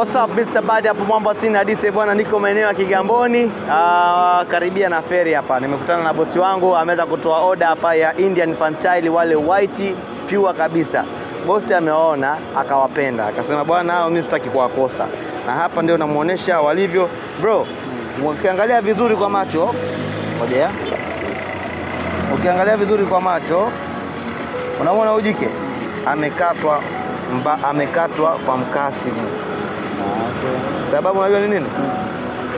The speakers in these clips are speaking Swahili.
What's up Mr. Bad hapo Mwamba sina hadithi bwana, niko maeneo ya Kigamboni, karibia na feri hapa. Nimekutana na bosi wangu ameweza kutoa oda hapa ya Indian Fantail wale white pure kabisa. Bosi amewaona akawapenda, akasema bwana, hao mimi sitaki kuwakosa. Na hapa ndio namuonesha walivyo. Bro, ukiangalia vizuri kwa macho, ngoja. Ukiangalia vizuri kwa macho, unaona huyu jike amekatwa amekatwa kwa mkasi. Sababu unajua ni nini?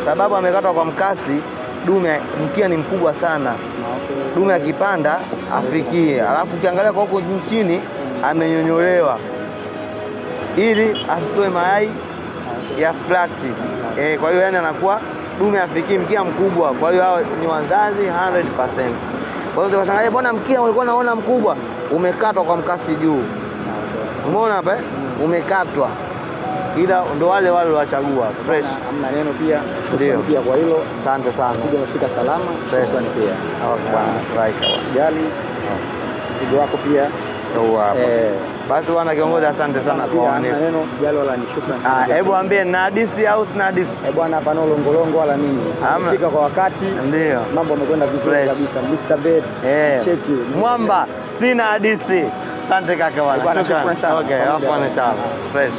Sababu amekatwa kwa mkasi, dume mkia ni mkubwa sana. Dume akipanda afikie. Alafu ukiangalia kwa huko chini amenyonyolewa ili asitoe mayai ya flat. Kwa hiyo yani anakuwa dume afikie mkia mkubwa. Kwa hiyo hao ni wazazi 100%. Kwa hiyo ukashangaa mbona mkia ulikuwa unaona mkubwa, umekatwa kwa mkasi juu. Umeona hapa? Umekatwa. Ila ndo wale wale wachagua fresh. Hamna neno pia. Shukrani pia kwa hilo. Asante sana. Mzigo umefika salama. Shukrani pia. Okay, right. Usijali. Mzigo wako pia ndio hapa. Basi bwana kiongozi, asante sana kwa hamna neno, usijali wala ni shukrani sana. Hebu ambie na hadithi au sina hadithi? Bwana hapa no longolongo wala nini. Fika kwa wakati. Ndio. Mambo yamekwenda vizuri kabisa. Mr. Bed. Cheki. Mwamba sina hadithi. Asante kaka bwana. Shukrani sana. Okay, hapo ni sawa. Fresh.